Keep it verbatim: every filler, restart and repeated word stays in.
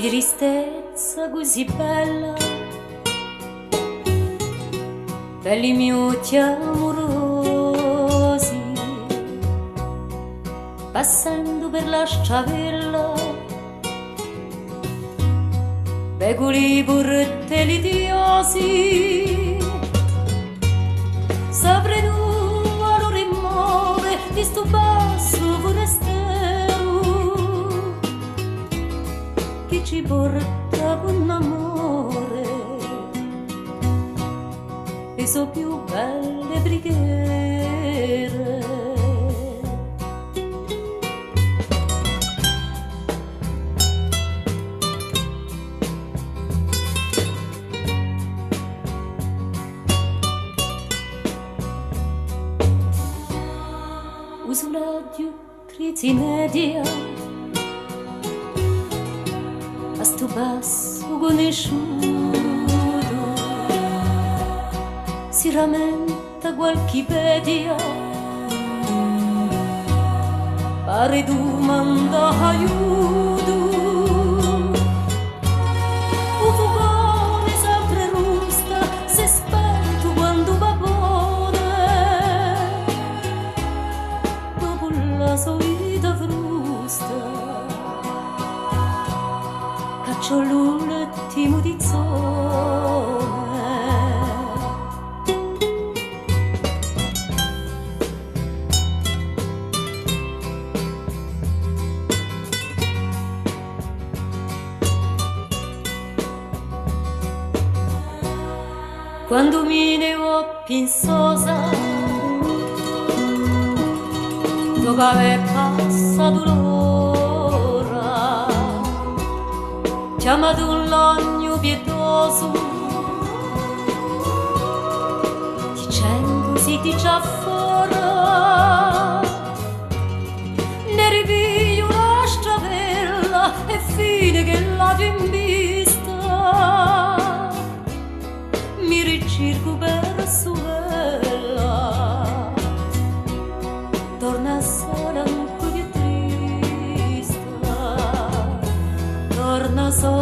Tristezza cusì bella, per li mio ochji amurosi, passendu per la stravella, vecu li purtelli chjosi, s'aprenu à lu rimore di stu bassu furesteru chì ci porta cun amore e so più belle preghere. U sulaghju trizineghja à stu passu cunnisciutu, si ramenta qualchì pedia, pare dumandà aiutu. U fucone sempre rusta, s'hè spentu quandu vapore, dopu la so vita frusta, cacciò l'ultimu tizzone. Quandu mi ne vò pinsosa, dopu avè passatu l'ora, chjamatu un lagnu pietosu, dicendu: si dice à fora, ne ripigliu la stravella è fine ch'ella t'invista. Mi ricircu per suvella, torna sola, ancu chì trista, torna sola.